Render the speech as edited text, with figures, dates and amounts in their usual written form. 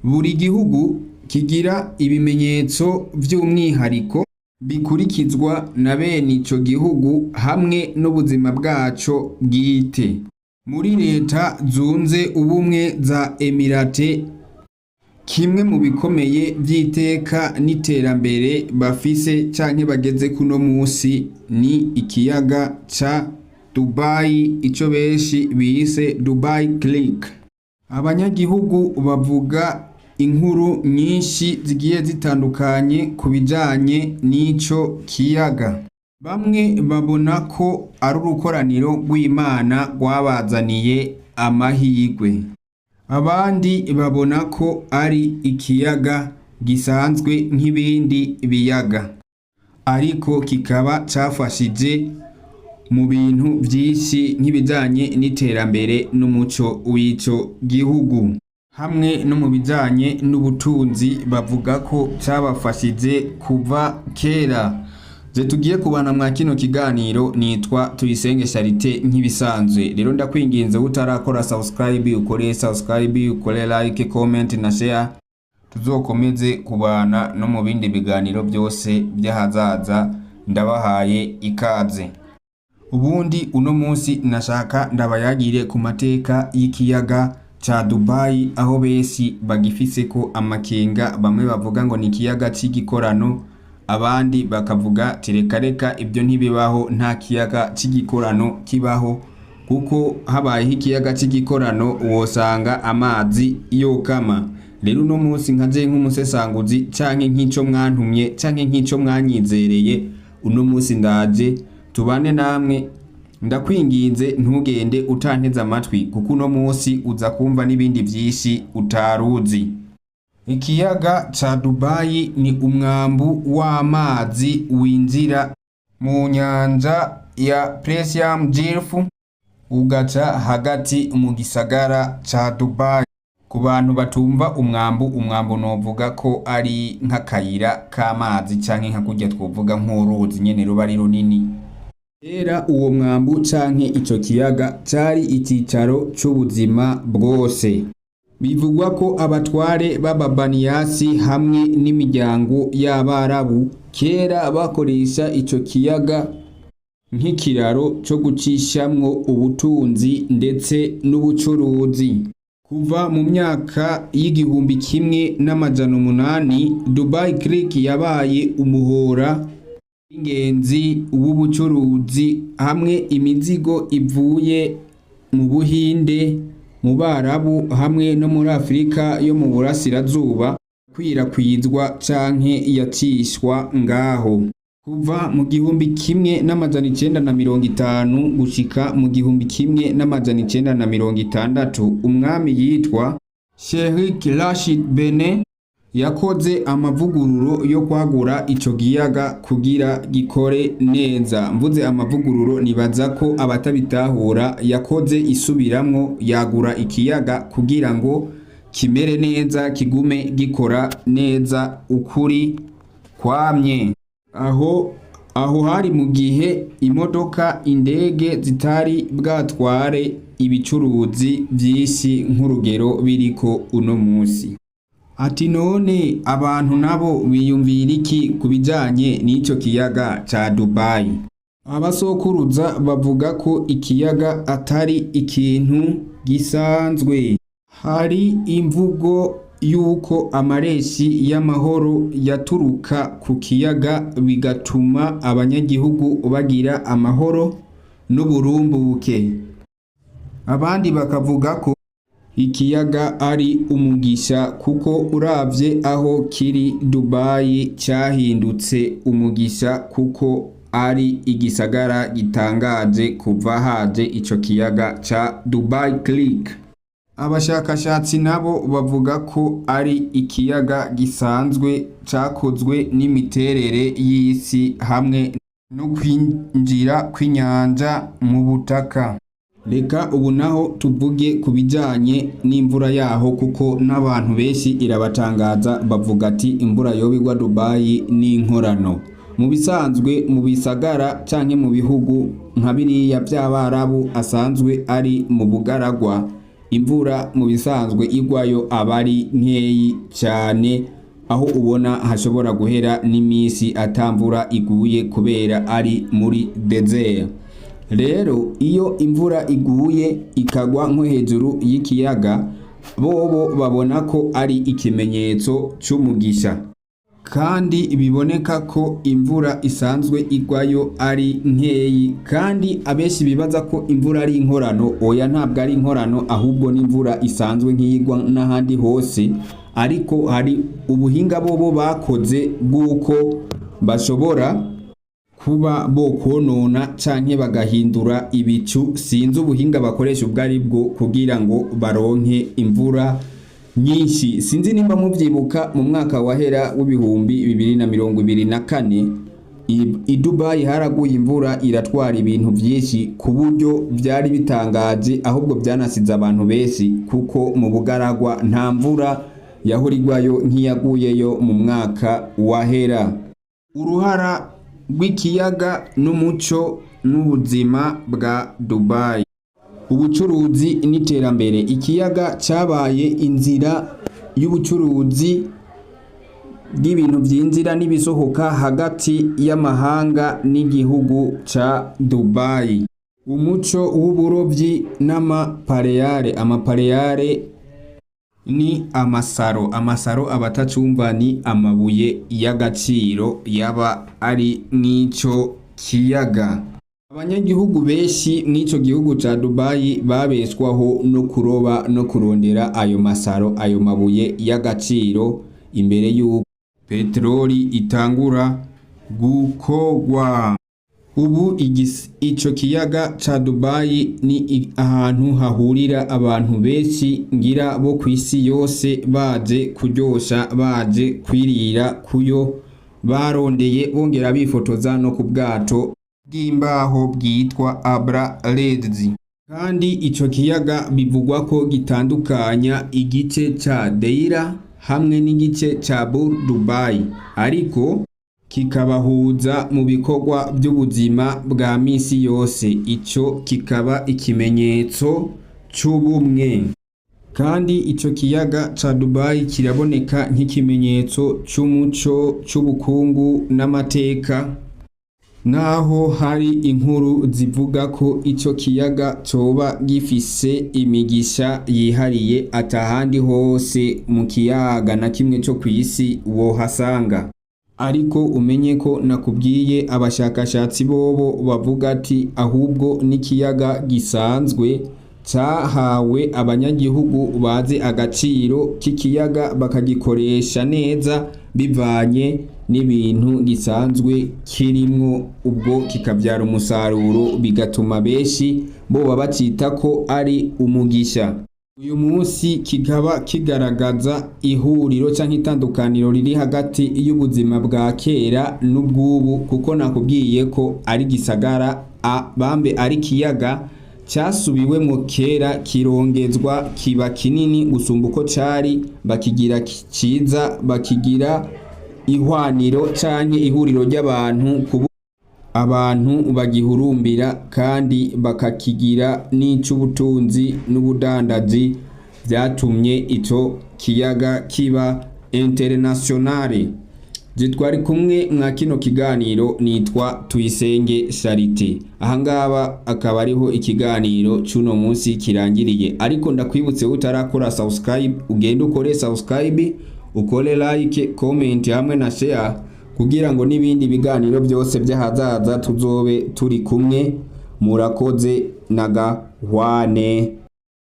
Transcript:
Buri gihugu kigira ibimenyetso vy'umwihariko bikurikizwa na bene ico gihugu hamwe n'ubuzima bwaco bwite. Muri Leta Zunze Ubumwe za Emirate, kimwe mu bikomeye vy'iteka n'iterambere bafise canke bageze kuno musi ni ikiyaga ca Dubai, ico benshi bise Dubai Creek. Abanyagihugu bavuga inkuru nyinshi zigiye zitandukanye ku bijanye n'ico kiyaga. Bamwe babona ko ari urukoraniro rw'Imana rwabazaniye amahirwe. Abandi babona ko ari ikiyaga gisanzwe nk'ibindi biyaga, ariko kikaba cafashije mu bintu vyinshi nk'ibijanye n'iterambere n'umuco w'ico gihugu. Hamwe no mu bijanye n'ubutunzi bavuga ko cabafashije kuva kera. Je tugiye kubana mwa kino kiganiro nitwa Tuyisenge Charite nk'ibisanzwe. Rero ndakwinginze, utarakora subscribe ukore subscribe, ukore like, comment na share, tuzokomeze kubana no mu bindi biganiro byose by'ahazaza. Ndabahaye ikaze. Ubundi uno munsi nashaka ndabayagire ku mateka y'ikiyaga ca Dubai, aho benshi bagifiseko amakenga. Bamwe bavuga ngo ni ikiyaga c'igikorano, abandi bakavuga reka reka, ibyo ntibibaho, nta kiyaga c'igikorano kibaho, kuko habayeho ikiyaga c'igikorano wosanga amazi yokama. Rero uno munsi nkaje nk'umusesanguzi canke nk'ico mwantumye canke nk'ico mwanyizereye, uno munsi ndaje tubane namwe. Ndakwinginze ntugende utanteze amatwi, kuko uno munsi uza kumva n'ibindi vyinshi utaruzi. Ikiyaga ca Dubai ni umwambu w'amazi winjira mu nyanja ya Persian Gulf, ugaca hagati mu gisagara ca Dubai. Ku bantu batumva umwambu, umwambu novuga ko ari nk'akayira k'amazi canke nka kurya twovuga nk'uruzi nyene ruba ari runini. Kera uwo mwambu canke ico kiyaga cari icicaro c'ubuzima bwose. Bivugwa ko abatware b'Ababaniyasi hamwe n'imiryango y'Abarabu kera bakoresha ico kiyaga nk'ikiraro co gucishamwo ubutunzi ndetse n'ubucuruzi. Kuva mu myaka y'1800, Dubai Creek yabaye umuhora w'ingenzi w'ubucuruzi, hamwe imizigo ivuye mu Buhinde, mu Barabu hamwe no muri Afurika yo mu Burasirazuba kwirakwizwa canke yacishwa ngaho. Kuva mu 1950 gushika mu 1960, umwami yitwa Sheikh Rashid Bene yakoze amavugururo yo kwagura ico kiyaga kugira gikore neza. Mvuze amavugururo, nibaza ko abatabitahura, yakoze isubiramwo, yagura ikiyaga kugira ngo kimere neza, kigume gikora neza ukuri kwamye. Aho hari mu gihe imodoka, indege zitari bwatware ibicuruzi vyinshi nk'urugero biriko uno musi. Ati none abantu nabo biyumvira iki ku bijanye n'ico kiyaga ca Dubai? Abasokuruza bavuga ko ikiyaga atari ikintu gisanzwe. Hari imvugo yuko amareshi y'amahoro yaturuka ku kiyaga, bigatuma abanyagihugu bagira amahoro n'uburumbuke. Abandi bakavuga ko ikiyaga ari umugisha, kuko uravye aho kiri Dubai cyahindutse umugisha, kuko ari igisagara gitangaje kuva haje ico kiyaga ca Dubai Creek. Abashakashatsi nabo bavuga ko ari ikiyaga gisanzwe cakozwe n'imiterere y'isi hamwe no kwinjira kw'inyanja mu butaka. Reka ubu naho tuvuge ku bijanye n'imvura yaho, kuko n'abantu benshi irabatangaza, bavuga ati imvura yoba igwa Dubai n'inkorano. Mu bisanzwe mu bisagara canke mu bihugu nka biriya vy'Abarabu asanzwe ari mu bugaragwa, Imvura mu bisanzwe igwayo aba ari nkeyi cyane, aho ubona hashobora guhera n'imisi atamvura iguye kubera ari muri désert. Rero iyo imvura iguye ikagwa nko hejuru y'ikiyaga, bobo babona ko ari ikimenyetso c'umugisha. Kandi biboneka ko imvura isanzwe igwayo ari nkeyi, kandi abenshi bibaza ko imvura ari inkorano. Oya, ntabwo ari inkorano, ahubwo n'imvura isanzwe nk'iyigwa n'ahandi hose. Ariko hari ubuhinga bobo bakoze bw'uko bashobora kuba bokonona canke bagahindura ibicu. Sinzi ubuhinga bakoresha ubwo ari bwo kugira ngo baronke imvura nyinshi. Sinzi nimba muvyibuka, mu mwaka wahera w'2024 i Dubai haraguye imvura iratwara ibintu vyinshi ku buryo vyari bitangaje, ahubwo vyanasize abantu benshi, kuko mu bugaragwa nta mvura yahora igwayo nk'iyaguyeyo mu mwaka wahera. Uruhara rw'ikiyaga n'umuco n'ubuzima bwa Dubai. Ubucuruzi n'iterambere. Ikiyaga cabaye inzira y'ubucuruzi bw'ibintu vyinjira n'ibisohoka hagati y'amahanga n'igihugu ca Dubai. Umuco w'uburovyi n'amapareyare. Amapareyare ni amasaro. Amasaro, abatacumva, ni amabuye y'agaciro yaba ari mw'ico kiyaga. Abanyagihugu benshi mw'ico gihugu ca Dubai babeshwaho no kuroba no kurondera ayo masaro, ayo mabuye y'agaciro, imbere y'uko peteroli itangura gukorwa. Ubu ico kiyaga ca Dubai ni ahantu hahurira abantu benshi ngira bo kw'isi yose, baje kuryosha, baje kwirira kuyo barondeye, bongera bifotoza no ku bwato bw'imbaho bwitwa Abu Reeds. Kandi ico kiyaga bivugwa ko gitandukanya igice ca Deira hamwe n'igice ca Bur Dubai, ariko kikabahuza mu bikorwa by'ubuzima bwa misi yose. Ico kikaba ikimenyetso c'ubumwe. Kandi ico kiyaga ca Dubai kiraboneka nk'ikimenyetso c'umuco, c'ubukungu n'amateka, naho hari inkuru zivuga ko ico kiyaga coba gifise imigisha yihariye atahandi hose mu kiyaga na kimwe co kw'isi wohasanga. Ariko umenye ko nakubwiye abashakashatsi bobo bavuga ati ahubwo n'ikiyaga gisanzwe cahawe abanyagihugu bazi agaciro k'ikiyaga, bakagikoresha neza bivanye n'ibintu gisanzwe kirimwo, ubwo kikabyara umusaruro, bigatuma benshi boba bacita ko ari umugisha. Uyu munsi kikaba kigaragaza ihuriro canke itandukaniro riri hagati y'ubuzima bwa kera n'ubwubu, kuko nakubwiye ko ari gisagara bambe ari kiyaga cyasubiwemwo kera, kirongezwa, kiba kinini gusumba uko cari, bakigira ciza, bakigira ihwaniro canke ihuriro ry'abantu, ku abantu bagihurumbira, kandi bakakigira n'ic'ubutunzi n'ubudandaji. Vyatumye ico kiyaga kiba internationale. Je twari kumwe mwa kino kiganiro nitwa Tuyisenge Charité. Ahangaba akaba ariho ikiganiro c'uno munsi kirangiriye, ariko ndakwibutse, utarakora subscribe, ugende ukore subscribe, ukore like, comment hamwe na share, kugira ngo n'ibindi biganiro byose by'ahazaza tuzobe turi kumwe. Murakoze, nagahwane.